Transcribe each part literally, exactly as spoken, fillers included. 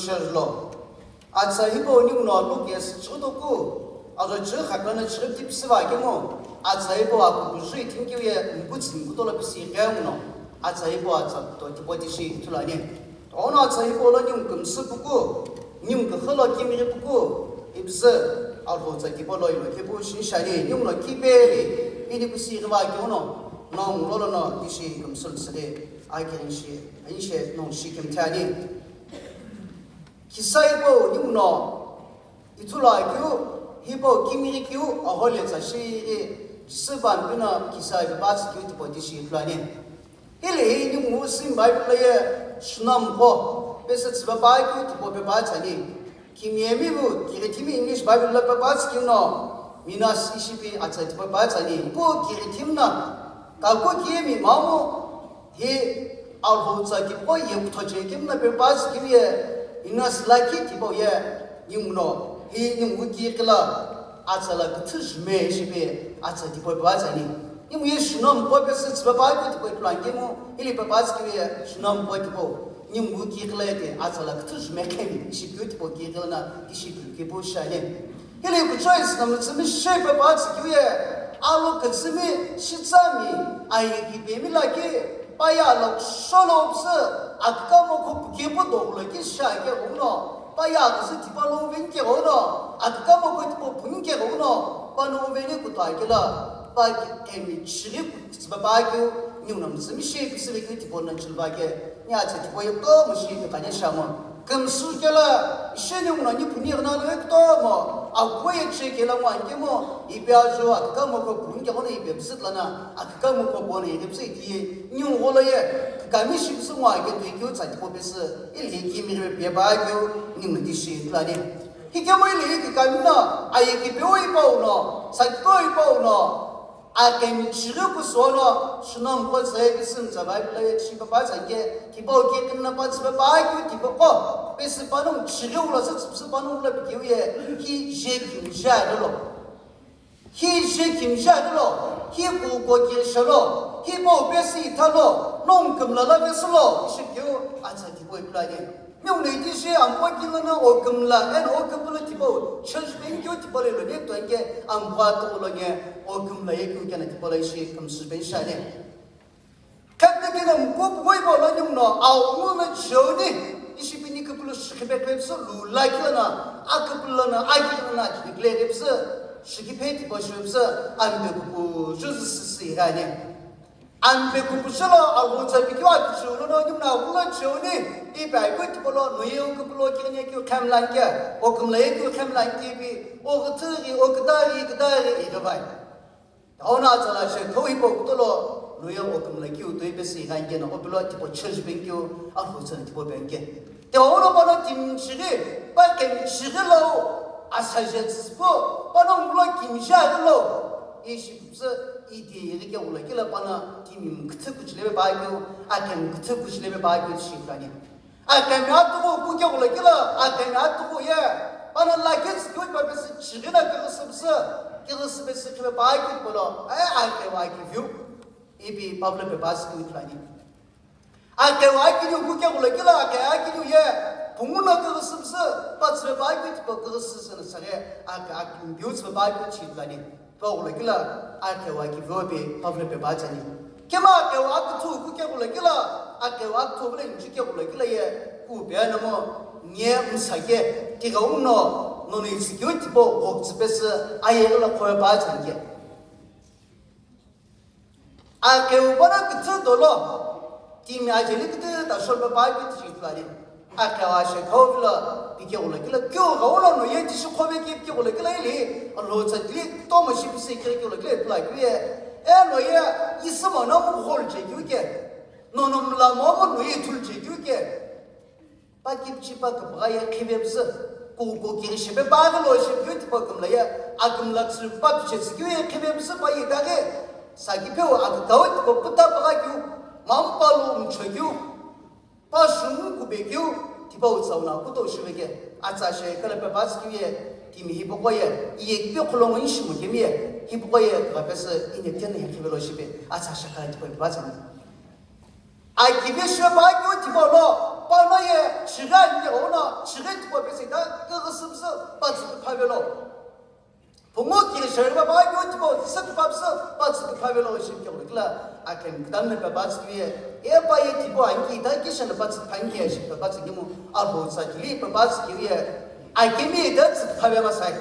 Shirlo. Atsa hipau ninguno Luke chighi toku, ajo chighi khakana chighi tipisi va kemu, atsa hipau akukuju ithimkeu ye mkutsi mkutolo pisi ighenguno, atsa hipau atsa kuto tipau tishi ithulu ani. Ono atsa hipau lo ningu kümsü puku, ningu küxü lo kimighi puku, ipüzü, Alhou tsa tipau lo ilo kepu shi shani, ninguno kipeli, pini pisi ighi va keuno, nongu lolono tishi kümsü lüsüli, aki inshi, inshi nongu shi kimthe ani. Kisa hipau ninguno ithulu akeu, hipau kimighi keu, ahole tsa shighi, Jisü Pampino kisa hipau patsi keu tipau tishi ithulu ani. Hili hi ningu Sim Bible lo ye Shunamgho pesü tsüpe pa keu tipau pe patsi ani. Kimiyemi vu, kighitimi English Bible lo pe patsi keu no, Minos ishi pi atsa tipau pe patsi ani. Pu kighitimi na, kaku kiyemi mamu, Hi Alhou tsa tipau ye kuthoche kemu na pe patsi keu ye, Minos lakhi tipau ye, ninguno, hi ningu kikila, atsa la küthü jume shipe, atsa tipau pe patsi ani. Ningu ye Shunamgho pesü tsüpe pa keu tipau ithulu ani kemu, hili pe patsi keu ye, Shunamgho tipau, ningu kikila ye te, atsa la küthü jume khemi, ishi keu tipau kikila na, ishi keu kepu shani. Hili kuchoi sina mütsümi shepe patsi keu ye, alo kütsümi, shitsami, aye kipemi lakhi, paya lo sholo püsü, akükamo kho pukepu doghulo ki shake ghono, paya küsü tipau lo uveni ke ghono, akükamo kho tipau puni ke ghono, pano uveni kuto akela, pa kemi chighi kutsüpe pa keu, ninguno mütsümi shepe sü keu tipau na chulva ke, ni atsa tipau ye kutomo shi pe kanya shamo. Kümsü kela, ishi ninguno ni puni ighi na lo ye kutomo, akuye che kela ngo ani kemu, ipi ajo akükamo kho puni ke ghono ipi püsü lana, akükamo kho puni ipi püsü iti ye, ningu gholo ye, kükami shi püsü ngo ake tui keu tsa tipau pesü, ili kimighi pe pa keu, ningu tishi ithulu ani. Hi kemu ili kükami no, aye kipeu ipau no, sakipeu ipau no, Akemi chighi kusuono, Shunamgho tsa ye pisü mtsa Bible lo ye tishi pe patsi ani ke, tipau kikina patsi pe pa keu tipaqo, pesü panongu chighi ulo sü tsüpsü panongu lo pikeu ye, hi je kimija lo. Hi je kimija lo, hi kuko kirisha lo, hi pau pesü itha lo, nongu kümla la pesü lo, ishi keu atsa tipau ithulu ani. Ninguno itishi ampo kilo no okümla, eno okümla tipau, church peni keu tipau lo ne tuan ke ampo atughulo ne okümla ye keu kena tipau lo ishi kümsü peni shani. Kepte kena mkupu ngoi pau lo ninguno, au nguno chioni, ishi pini küpülü shikhipe kepsü lu la kilo no, aküpülü no, akilo no, akile kepsü, shikhipe tipau shipsü, ampe kupu, juzi sisi hani. Ampe kupushi lo Alhou tsa pikeu akichiu lono ninguno aghungu chiuni, ipi aghungu tipau lo, noye oküpülü kighine keu khemla ani ke, okümla ye keu khemla ani ke ipi, oküthü ghi, oküta ghi, küta ghi, ighi vai. Taona atsa la she, khou hipau kutolo, noye okümla keu toi pesü ighi ani ke no, opilo tipau church peni keu, Alhou tsa tipau peni ke. Taona pano timi chighi, pa kemi chighi lo, asa je tsüsü pu, pano ngulo kimija lo, ishi Püsü idi ighi keghulo kila pano timi mküthü kuchilebe pa keu, akemi mküthü kuchilebe pa keu tishi ithulu ani. Akemi atughu ku keghulo kila, akemi atughu ye, pano lakhi tsükeu pa pesü chighi na kighisi püsü, kighisi pesü khipe pa keu polo, e, akemi akiviu. Ipi Pavlo pe patsi keu ithulu ani. Akeu akiniu ku keghulo kila, akeu akiniu ye, pungu no kighisi püsü, pa tsüpe pa keu tipau kighisi sü no sare, ake, ake, mbiu tsüpe pa keu tishi ithulu ani. Peghulo kila, akeu akiviu pi, Pavlo pe patsi ani. Kema akeu aküthü ku keghulo kila, akeu aküthü bule nji keghulo kila ye, ku pe no mo, nye msa ke, tighenguno, nono itsükeu tipau, ghokütsü pesü, aye lo khoe patsi ani ke. Akeu pano küthü dolo, timi ajeli küthü ta shol pe pa keu tishi ithulu ani. Akeu ashe khau vilo, pi keghulo kila, keu ghaulo noye tishi khope ke pi keghulo kila ili, Alhou tsa tili tomo shi pisi keghulo kila ithulu akeu ye. E noye, isü mono mu ghol che keu ke. Nono mla momu noye ithulu che keu ke. Pa kipichi pa küpügha ye khipe püsü, kuku kiri shipe pa keu lo shipe keu tipau kümla ye, akümla tsü pa piche tsü keu ye khipe püsü pa ye kaghi, saki peu akükau tipau puta pügha keu, mamu pa lo mcho keu, pa shungu kupe keu, tipau tsauna kuto shipe ke, atsa she kala pe patsi keu ye, timi hipaqo ye, iye kipe khulongo ishi mo kemi ye, hipaqo ye, kugha pesü, ine tena ye khipe lo shipe, atsa she kala tipau pe patsi ani. Akive shipe pa keu tipau lo, Pano ye chighi ani ke ono, chighi tipau pesü ta kighi sümsü patsü küphavelo. Pungu kiri shariba pa keu tipau sü küphavsü patsü küphavelo ishi ke ono kila akem kidam ne pa patsü keu ye, e pa ye tipau ani ki ta ki shana patsü phangi ye shi pa patsü kemu Alhou tsa kili pa patsü keu ye, akemi ta tsü küphave masai.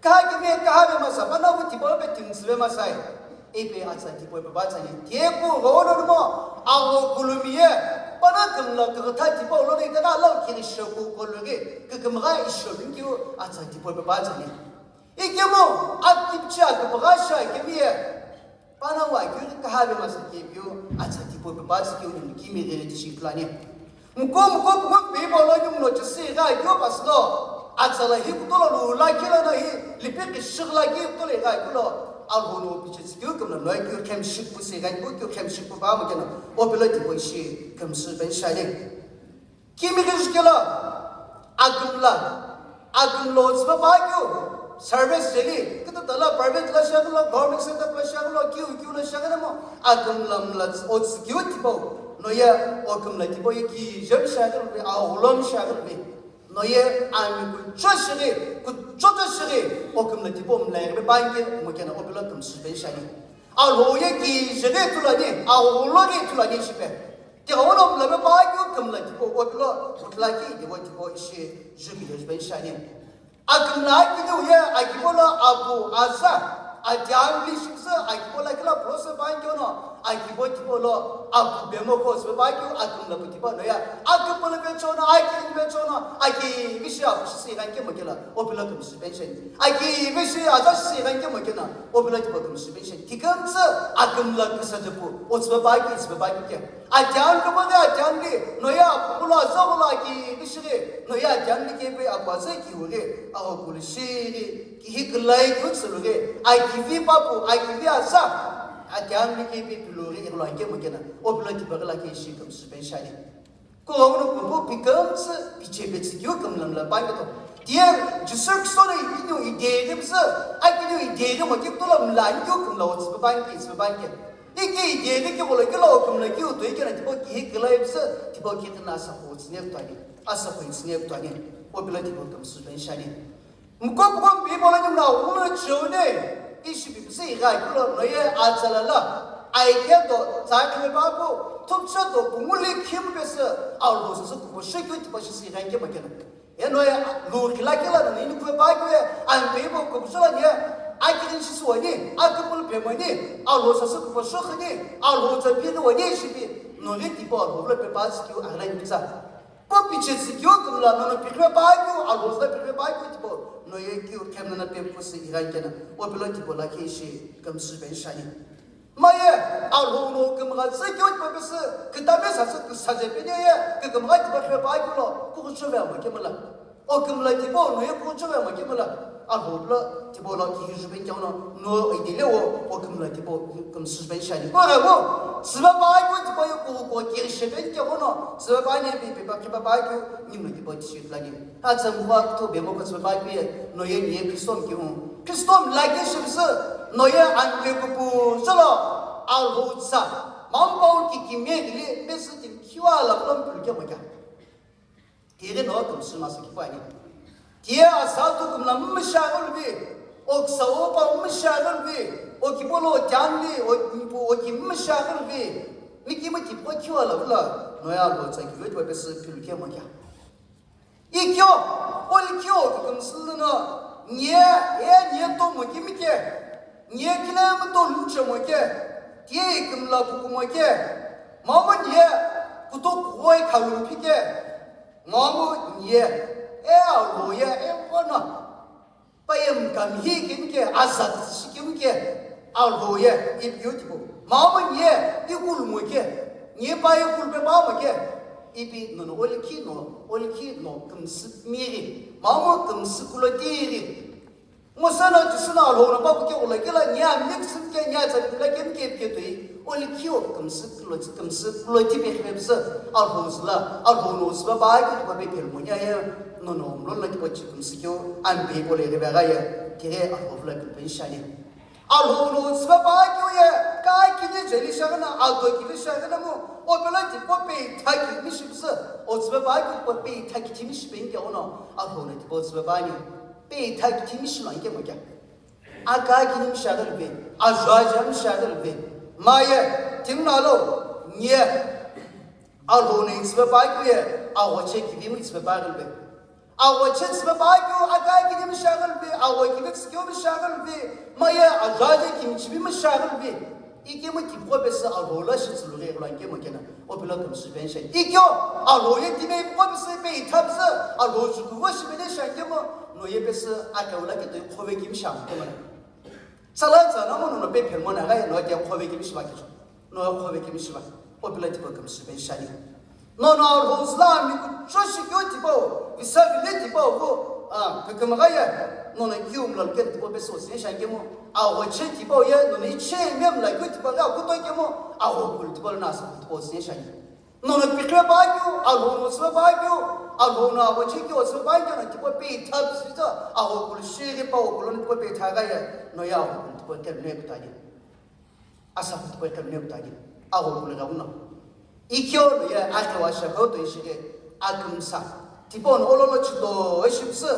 Ka kemi ka have masa, pana wu tipau pe timtsüve masai. Ipi atsa tipau pe patsa ni. Tie ku rono mo, awo kulumi ye. Pana kümla kükha tipau lo ni, tana lo kiri shoku kologi. Kükümgha isho rinkiu atsa tipau pe patsa ni. Ikemu, akipchi aküpgha sha kemi ye. Pana wa keu kahave masa keu atsa tipau pe patsa keu ni kimi ghi tishi klani. Mko mko mko pe bo lo nyum lo chisi gha keu pas lo. Atsa la hi kuto lo lu la kila na hi lipe ki shigla ki kuto le gha kulo. Alhou no piche tsi keu kümla no keu khem shik pusi gha keu khem shik pu ba mo kena. O pelo tipau ishi kümsü ben shani. Kimi kishikelo, akümla, akümla otsüpa pa keu, service jeli, kito tala private la shagülo, government sector la shagülo, kiu kiu la shagülo mo, akümla mla otsü keu tipau, noye okümla tipau ye kijem shagülo be, aghulom shagülo be, noye ami kucho shiri, kuchoto shiri, okümla tipau mla yagbe bangi, mo kena opilo kümsü ben shani. Alhou ye kijege tulani, aghulo ghi tulani shipe. Tighenguno mlame pa keu kümla tipau opilo, kutlaki tipau tipau ishi jubi juben shani. Akümla akini uye akibola abu aza, adi angli shikse akibola kila prose pa keu no, akibo tipau lo abu bemo ko sebe pa keu akümla bu tipau no ya, akümla be chono, akini be chono, aki bishi abu shisi gha kemo kela, opilo kümsü ben shani. Aki bishi aza shisi gha kemo kena, opilo tipau kümsü ben shani. Tikümtsü akümla küsa tepu, otsübe baki, tsübe baki ke. Atian lubade atian li, noya apukula aza ula ki bishiri, noya atian li kepe apu aza ki uri, aho kulu shiri, ki hi kulai ki utsulu ke, aki vi papu, aki vi aza, atian li kepe piluri, ilo anke mukena, opilo tipau la ke shi kümsü ben shani. Kughungu pupu pikümtsü pichepetsü keu kümlamla pangeto. Tiye Jisü Kristo no ikiniu ideghi püsü, akiniu ideghi mo keu kutola mla ani keu kümla otsü pange, itsü pange. Iki ideghi keu kolo keu lo kümla keu toi kena tipau kihi kila ipüsü, tipau kihi na asa kho tsüne kutuani, asa kho tsüne kutuani. Opilo tipau kümsü ben shani. Mkopkom pi polo nyumna uno chiune, ishi pipisi igha kulo noye atsalala, aiketo, tsakhiwe papu, thupchato, punguli khim pesi, Alhou sasü kupo shikyu tipa shisi igha ke makena. Enoye, lu khila kila na nini kwe pakwe, an peibo kupusola nye, akirin shisi wani, akipul pemani, Alhou sasü kupo shokhani, Alhou tsapiri wani shipi, noye tipo Alhou lo pepa sikyu agha ni pizza. Po piche tsi keu kümla nono pikre pa keu, Alhou züla pikre pa keu tipau, noye keu khem nana pe pusi irai kena, opilo tipau lakhi ishi kümsü ben shani. Maye, Alhou no kümgha tsü keu tipau pesi, kitame sasü küsaje pene ye, kükümgha tipau khe pa keu lo, kukuchove ama kemala. O kümla tipau, noye kukuchove ama kemala. Alhou plo tipau lo kihi juben keu no, no idele wo, o kümla tipau kümsü ben shani. Ko gha wo, sibaba ai ko tipau yo ko ko kiri sheben keu no, sibaba ne bi bi ba ki baba keu, ni mo tipau tishi lagi. Atsa mwa to be mo ko sibaba keu ye, noye ni Kristo keu. Kristo lagi shibse, noye an le ko pu solo, Alhou tsa. Mampau ki ki me dili, pesi tin kiwa la ko pul ke mo kya. Tiye no kümsü masa kipu ani. Tiye asa tu kümla msha gulbi, o ksa opa msha gulbi, o kibolo tianli, o, o ki msha gulbi, miki miki po kiwa la vula, noya lo tsa kiwe to pesi pilu ke mo kya. Ikyo, ol kyo kümsü no, nye, e nye to mo ki mike, nye kile mo to luche mo ke, tiye kümla kuku mo ke, mama nye, kuto koi kalun pike, Ngomu nye, e Alhou ye, e ono. Paye mkam hi kimke, azat shi kimke, Alhou ye, ipi yu tipau. Ngomu nye, ikul mo ke, nye paye kul pe ba mo ke, ipi nono olkhi no, olkhi no, kümsü miri, ngomu kümsü kulotiri. Musa no Jisü no Alhou no papu ke ula kila nya mix ke nya tsa la ke ke ke toi. Oli kio kümsü kulo kümsü kulo ti pe pe se Alhou zla Alhou no zba ba ke ba pe ke mo nya ye no no mlo la ke ba chi kümsü kio an be ko le ke ba ga ye ke Alhou la ke pe shani. Alhou no zba ba ke ye ka ki ni jeli shagana a do ki shagana mo Popelo tipau peitha kithimi shipüsü, o tsüpe pa keu tipau peitha kithimi shipeni keghono, Alhou no tipau tsüpe pa ani. Peitha kithimi shilo ankemo kea. Aka kini mi shiaghi luve, azuaje mi shiaghi luve. Maye, tinguna lo, nye. Alhou no itsüpe pa keu ye, aghoche kivi mi itsüpe pa keu luve. Aghoche tsüpe pa keu, aka kini mi shiaghi luve, agho kivi tsükeu mi shiaghi luve. Maye, azuaje kimichivi mi shiaghi luve. Ikemu tipau pesü Alhou lo shi tsülughi gholo ankemo kena, o pelo kümsü pen shi. Ikemu Alhou ye timi tipau pesü peitha pesü, Alhou jukuvo shi pene shi ankemo, no ye pesü akeu lakhi toi khove kemi shi ankemo na. Tsala tsana mo no pe phen mo na ga ye no ye khove kemi shi ba kecho. No ye khove kemi shi ba. O pelo tipau kümsü pen shi ani. Nono Alhou züla mi kucho shikeu tipau, visa vile tipau vo, a, kükümgha ye, nono kiu mlal ken tipau pesü osen shi ankemo, aghoche tipau ye, nono iche mem la keu tipau ghi akuto kemo, agho kulu tipau lo nasa tipau osen shi ani. Nono pikre pa keu, Alhou no tsüpe pa keu, Alhou no aghoche keu tsüpe pa keu, no tipau peitha pesü, agho kulu shighi pa agho kulu no tipau peitha gha ye, no ye agho kulu tipau kelu ne kuta ye. Asa kutipau kemne kutani, agho kulu gha uno. Ikemu no ye akeu ashekeu to ishi ke akümsa. Tipau no ololo chido ishi püsü.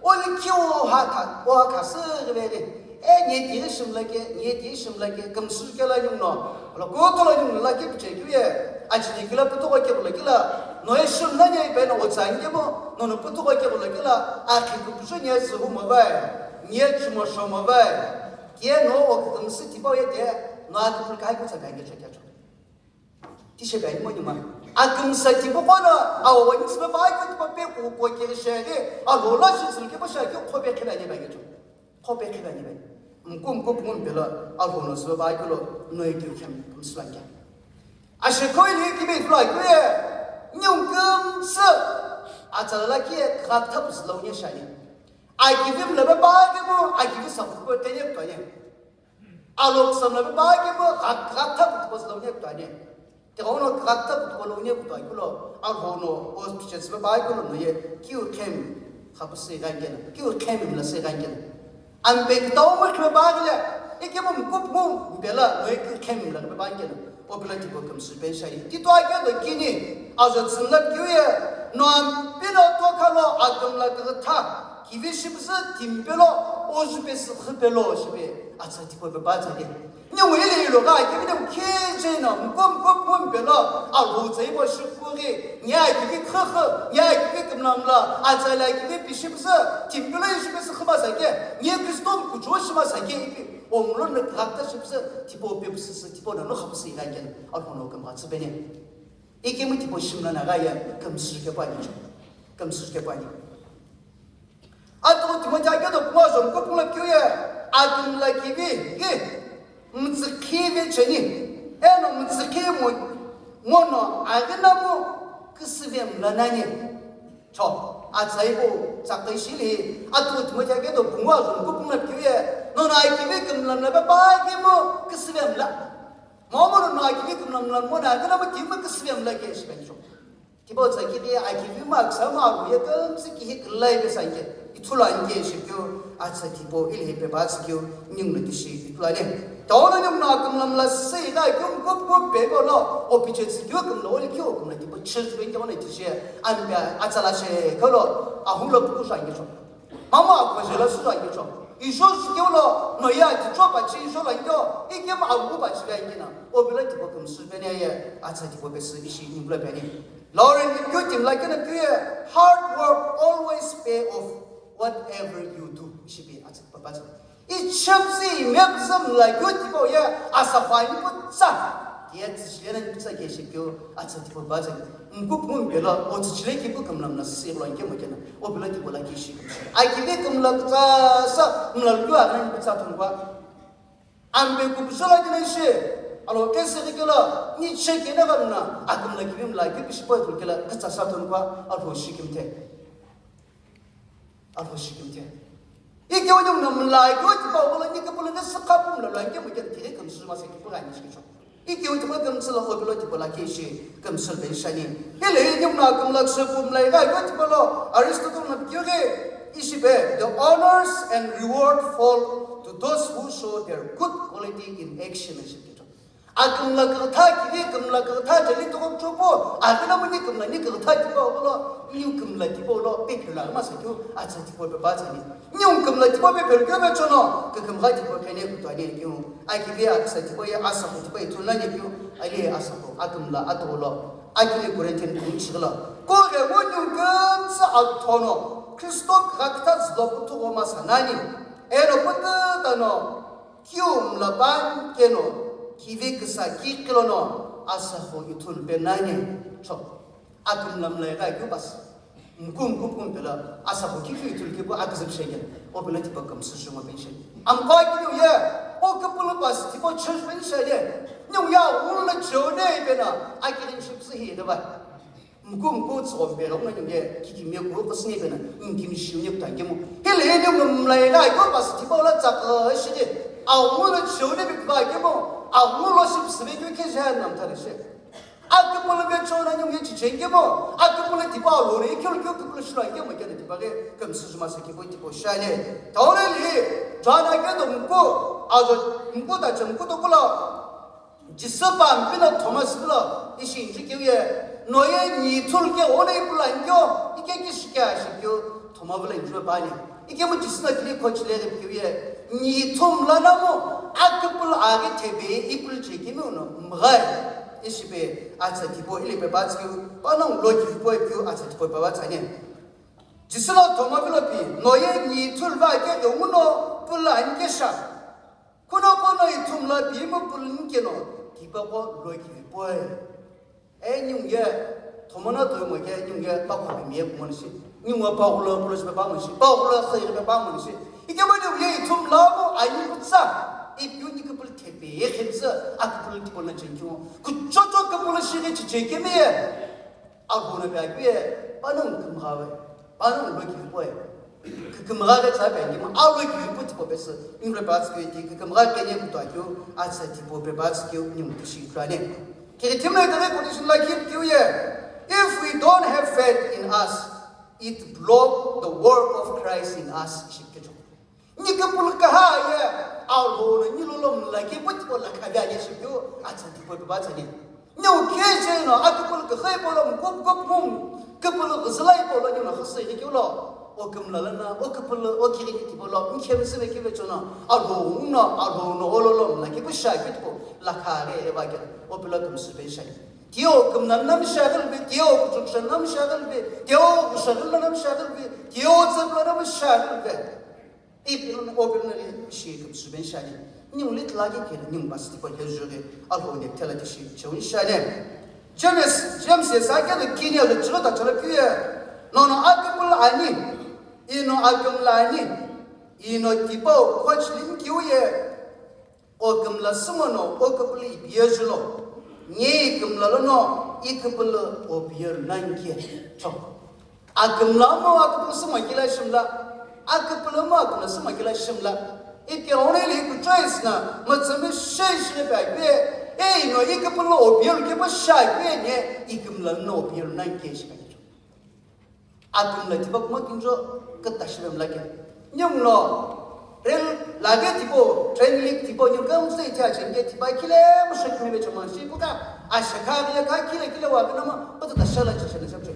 Oli kiu ha kha, o ha kha sü ghi veghi. E, nye ti ishi mla ke, nye ti ishi mla ke, kümsü kela ningu no. Lo kuto lo ningu la ke piche keu ye. Achini kila putuko ke bula kila. No ishi mla nye pe no otsa ngemo. Nono putuko ke bula kila. Akhi kupushu nye zühu mo vai. Nye chimo shomo vai. Tiye no o kükümsü tipau ye tiye no aküpülü kahai kutsa pai ngecho kecho. Tishe pai mo nyuma. Akümsa tipau kono, awo ni tsüpe pa keu tipau pe ku ko kiri shege, Alhou lo shi tsülü kepu shege, khope khila ni pai ngecho. Khope khila ni pai. Mku mku pungu mpelo, Alhou no tsüpe pa keu lo, no ye keu khem kümsü la nge. Ashekeu ile kibe fla keu ye, nyung kümsü, atsala la kiye, kha thapu sü lo nye shani. Akivi mla pe pa kemo, akivi sa kutipau tene kutane. Alhou kisa mla pe pa kemo, gha-, ghatha kutipau sü lo ne kutane. Tighenguno ghatha kutipau lo ne kutai kulo, Alhou no, o piche tsüpe pa kulo no ye, kiu khem, khapu sü gha ngena, kiu khem mla sü gha ngena. Ampe kitau mo khe pa gile, ikemu mkup mo, mpela, no ye kiu khem mla pe pa ngena. O pelo tipau kümsü pen shi ani. Tito ake do kini, azo tsünla kiu ye, no ampe no to khalo, akümla khatha. Kivi shipüsü timpelo, ojupesü khüpelo shipe, atsa tipau pe pa tsale. Ningu ile ilo gha kivi ningu khije no, mkom kom kom pelo, Alhou tsaibo shikughi, nya kivi khükhü, nya kivi kümlamla, atsa la kivi pishipüsü, timpelo ishipesü khüma sake, nye Kristo mkucho shima sake ipi, omlo ne khakta shipüsü, tipau pe püsüsü, tipau no no khapüsü ila ken, Alhou no kümgha tsüpene. Ikemu tipau shimla na gha ye, kümsü ke pa ni cho, kümsü ke pa ni. Atu Timothy akedo pungu azho mkupungula kiu ye, akümla kivi, ki, mtsükhi ve cheni, eno mtsükhi mo, mono aghi na mo, küsüve mla nani. Cho, atsaibo, tsakhi shili, atu Timothy akedo pungu azho mkupungula kiu ye, nono akivi kümla mla pe pa ki mo, küsüve mla. Momo no akivi kümla mla mo na aghi na mo, ti mo küsüve mla ke shi pen cho. Tipau tsa kivi akivi ma ksa ma alu ye kümsü kihi külai be sangye. Ithulu anke shikyo, atsa tipau ili pe ba tsikyo, ningu no tishi ithulu ane. Taono ningu no akümla mla sü ina kyo mkop kop pe ko no, o piche tsikyo kümla oli kyo kümla tipau church pe kyo no tishi, ampe atsa la she ko no, ahulo puku sangye cho. Mama akho jela sü sangye cho. Ijo sükyo no, no ya ti cho pa chi ijo la kyo, ikemu agu pa chi ga ikina. O pelo tipau kümsü pe ne ye, atsa tipau pesü ishi ningu lo pe ne. Lauren, keu timi lakhi na keu ye, hard work always pay off whatever you do. Ishi pi atsa papa tsa. Ichepzi imepzi mla keu tipau ye, asa fani putsa. Ye tsishile na putsa ke shi keu atsa tipau ba tsa. Mkup ngun pelo, o tsishile ki pu kümla mla si lo nke mo kena. O pelo tipau lakhi shi kümsü. Akivi kümla kutsa sa, mla keu aghi na putsa thon kwa. Ampe kupusho la kina ishe, alo kese kikela, ni cheke na gamna, akümla kivi mla kivi shipa tu kela, katsa sa ton kwa, alo shikimte. Alo shikimte. Ike wani mna mla kivi tipa wala ni kapula na sakapu mla la kivi kela kiri kümsü ma se kipu ga ni shikisho. Ike wani tipa kümsü la opilo tipa lakhi shi, kümsü ben shani. Ile ni mna kümla kse pu mla ila kivi tipa lo, Aristotle na kivi, Ishipe, the honors and reward fall to those who show their good quality in action, ishi kito. Akümla kükütha kivi, kümla kükütha jeli tokok chopo, akina muni kümla ni kükütha tipau lo, niu kümla tipau lo, pe phela ma sa kyu, atsa tipau pe ba tsani. Niu kümla tipau pe phela kyo me chono, kükümgha tipau kene kutwani kyu. Akivi aksa tipau ye asa ko tipau ye thunani kyu, ali asa ko, akümla ato lo, akili Corinthian kumi chigla. Ko ge mo niu kümsa athono, Kristo kükütha zlo kutu go ma sanani. Eno kutu tano, Kiu mla pa keno, kivi kisa ki kilono, asa ho ithulu pe nani, cho. Akümla mla ega kyu bas. Mku mku pum pela, asa ho ki kyu ithulu kipu akizip shegen. O pela tipa kümsü shunga pension. Amka ki ye, o kipulu bas, tipo church pension ye. Nyu ya, ulla chone pena, akirin shipsi hi de ba. Mku mku tsüghompe lo, ngani ye kikimiye kuro kusini pena, nkimi shiu ne kuta kemo. Hili hili mla ina, iko basi tipa ola tsaka shidi. Awu lo chiu ne bi kuta kemo. Awu lo ship sibe kyo ke jaya nam tare she. Akipulu be chona nyung ye chichen kemo. Akipulu tipa lo re kyo kyo kipulu shula kemo kene tipa ke, kümsü juma se kipo tipo shale. Taole li, jana ke do mku, ajo mku ta chem mku to kula. Jisü pa mpino Thomas pilo ishi injikeu ye, no ye ni ithulu ke ono ipulu ankyo, ike ki shike ashikyo, Thoma vilo injikeu pa ani. Ikemu Jisü no kili khochile keu ye, ni ithulu la namo, akipulu aghi thebe ipulu chekimi uno, mghai, ishi pe atsa tipo ile pe batskeu, pano lo ki po ipyu atsa tipo pe batsa ani. Jisü no Thoma vilo pi, no ye ni ithulu va ke de uno, pulu ankesha. Kuno kuno ithumla bima puluni keno, tipa ko lo kivi poi. E nyung ye, Thoma no toimo ke nyung ye, pa ko mi ye kumon shi. Nyung wa pa kulo kulo shi pa mon shi. Pa kulo sai pa mon shi. Ike mo nyung ye ithumla mo ani kutsa. Ipyu ni kupul tepe ye khemsa, akupul tipo na chenkyo. Kuchocho kupul shi ke chicheke me ye. Aghona pe akeu ye, panongu kümgha we, panongu lo kivi poi. Kükümgha ghi tsa pe angimo, alo kivi pu tipo pesü, imre pa tsükeu ti kükümgha kene kutu akeu, atsa tipo pe pa tsükeu, nimu kishi ithulu ani. Kiri timle kare quotation la kip keu ye, if we don't have faith in us, it block the work of Christ in us, ishi kecho. Ni kipulu kaha ye, Alhou no ni lolo mla ke pati ko la kavya ye shikyo, atsa tipo pe ba tsani. Ni o ke je no, a kipulu kaha polo, mkop kop mum, kipulu zalai polo, ni no khasa ye kyo lo. O kümla lana, o kipulu, o kiri ni tipo lo, mkhem se be kibe chono, Alhou no, Alhou no, o lolo mla ke pusha ke tipo, la kare e ba ke, o pula kümsü pe shai. Tio kümna nam shagil be, tio kuchuk shan nam shagil be, tio kushagil nam shagil be, tio tsepla nam shagil be. Ipilun opilun le shi kümsü ben shani. Niu lit lagi kele niu bas tipo le jure Alhou ne tela tishi cheun shani. James, James ye sa kele kini le jure ta chala piye. No no akapul ani. Ino akam lani. Ino tipo coach lin kiu ye. O kümla sümo no, o küpülü ipiye julo. Nge i kümla lono, i küpülü o piye nanke. Cho. A kümla mo a küpülü sümo kila shimla. A küpülü mo a kümla sümo kila shimla. Ike only ku choice na, matsami shei shine pe pe. E no i küpülü o piye ke pa sha pe ne, i kümla no o piye nanke shi ka. Akümla tipa kuma kinjo kata shibe mlake. Nyung no, rel lage tipo, train lik tipo, nyung kam se tia chenge tipa kile mo shek me be chama shi puka, ashaka bile ka kile kile wa kana ma, pata ta shala chi shana sabjo.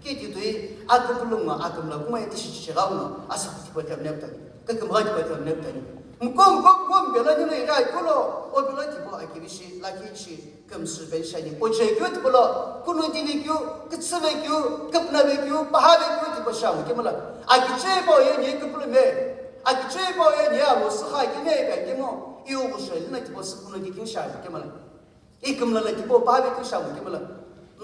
Ki ti tui, aküpülü ma, akümla kuma eti shi chi ga no, asa tipa ka ne ta. Ka kümra tipa ka ne ta. Mkom kom kom bela nyung ira kulo, o bela tipo akibishi, laki shi. Kümsü ben shani, poche kyu tipolo, kunu tini kyu, kütsüve kyu, küpnave kyu, pahave kyu tipo shamu kemala. Akiche po ye nye küpülü me. Akiche po ye nye alo sükha kime ben kemo. Iu bu shali na tipo sükunu di kyu shamu kemala. I kümla na tipo pahave kyu shamu kemala.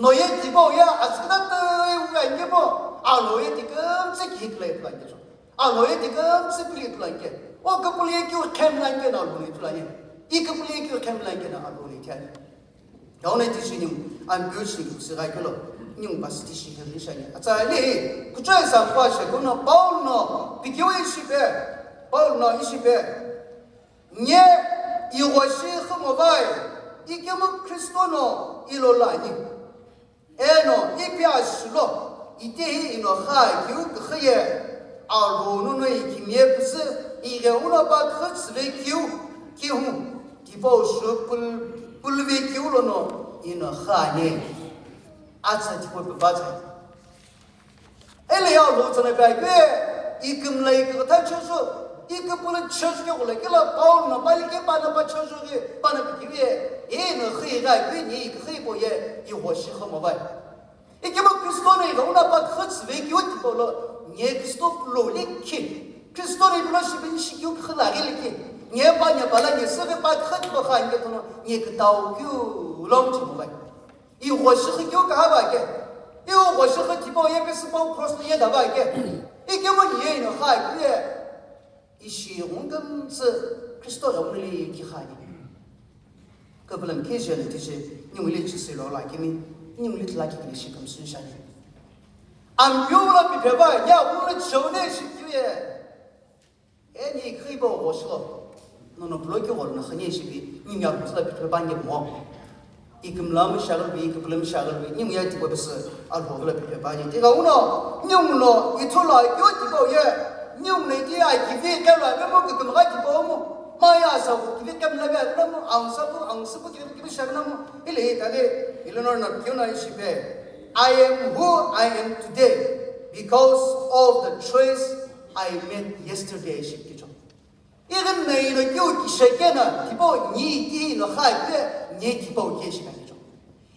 No ye tipo ya askıda tü uga kemo. Alo ye tiküm tsik hikla plan kemo. Alo ye tiküm tsipili itulanke. O küpüli ye kyu khem lanke na alo ni itulanke. I küpüli ye kyu khem lanke na alo ni itiani. Yaone ti shi niu, an pyo shi niu, si gai kelo, niu bas ti shi kelo shani. Atsa li, kuchoi sa kwa she kono Paul no, pikiwe shi pe, Paul no ishi pe. Nye, iwa shi khumo vai, ikemu Kristo no ilo lani. Eno, ipi ashulo, itehi ino kha kiu kükhiye, Alhou no no ikimiye püsü, ighe uno pa khütsüve kiu, kihu, tipau shupul, Puluve keu lono ino xü ani. Atsa tipau pepa tsa. Ele ya lo tsana pe akeu, ikümla ikütha chüzü, iküpülü chüzü ke kula kela Paul na pali ke pana pa chüzü ke pana pe keu ye, ino xü ga keu ni ikü xü po ye, ighoshi xü mo bai. Ikemu Kristo no ighauna pa khütsü ve keu tipau lo, nye Kristo lo le ki. Kristo no ipulo shibin shi keu khüla ghi le ki. Nye pa nye bala nye seve pa khütsü ba kha nye tono, nye kütau keu long chi mo bai. Ighoshi xü keu ka ba ke. Ighoshi xü tipau ye pe sipau cross ye da ba ke. Ikemu nye ino kha keu ye. Ishi ghungkümtsü Kristo ghenguno le kikhani. Küpülüm kije le tije, ningu le chisilo la kimi, ningu le tla kikini shi kümsü shani. Ampeu la piphe ba, ya ghungno chone shi kiye. E ni khibo ghoshlo. Nono bloki ghor na khani shi bi, ningu ya ghusla piphe ba ngi mo. Ikümlami shaghilu bi, iküpülami shaghilu bi, ningu ye tipau pesü Alhou vilo piphe püani. Tighenguno, ninguno, ithulu akeu tipau ye, ninguno iti akivi kelo avemu kükümgha tipau mu, maya sa wu kivi kemla ve avemu, aunsa pu, aunsa pu kivi, kivi shaghi namu, ile itali, ile no na kiu na ishi pe. I am who I am today because of the choice I made yesterday, ishi kicho. Ighi no ino keu kishekena, tipau ni iti ino kha keu, ni tipau ke shi kani cho.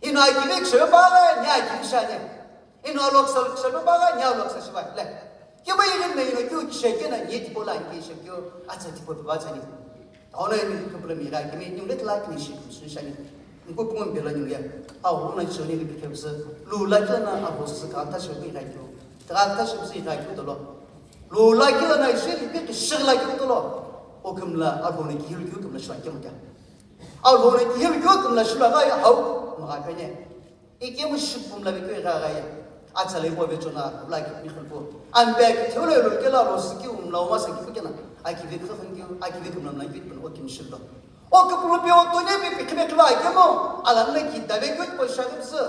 Ino akivi kisheba, ni akivi shani. Ino aloksa kisheba, ni aloksa shiba. Le. Keu ighi no ino keu kishekena, ni tipau la ke shi keu, atsa tipau ba tsani. Auna ni küpülü mi la kimi, ni le tla kini shi kümsü shani. Nku pungu mbela ni ya. Au na choni ni keu se. Lu la kila na abu se ka ta shi bi la keu. Ta ta shi bi la keu dolo. Lo la kila na ishi lipi kishighi la keu tolo. O kümla Alhou no kihilu keu kümla shwa kemu kya. Alhou no kihilu keu kümla shwa ga ya hau. Maga kanye. Ikemu shipum la keu ga ga ya. Atsa le po ve chona la ki mi khulpo. An be ki thole lo kela lo siki um la ma siki kena. Aki ve khakhan keu, aki ve kümla na ki pun o kim shilo. O küpülü pe o tone pe pe kime kla kemo, alanna ki dave keu tipau shaghi püsü.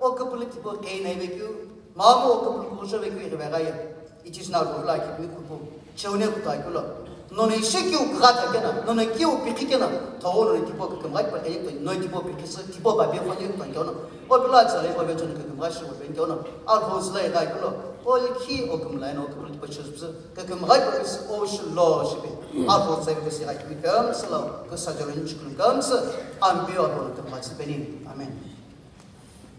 O küpülü tipau kei nai ve keu, mamo o küpülü kusho ve keu ighi ve ga ye. Ichi shi na lo la ki mi kupu. Cheune kuta keu lo. Nono ishi keu kugha ta kena, nono keu pikhi kena, thawo nono tipau kükümgha tipau kei to, nono tipau pikhi sü, tipau ba be khoni kuta keu no. O pila tsa le pa ve chon kükümgha shi o ben keu no. Alhou zü la igha keu lo. O likhi o kümla no o küpülü tipau chüzü püsü. Kükümgha tipau püsü o shilo shi pe. Alhou zü la igha keu mi kümsü lo. Kasa jalo ni chukulu kümsü. Ambi o Alhou no kümgha tsü peni. Amen.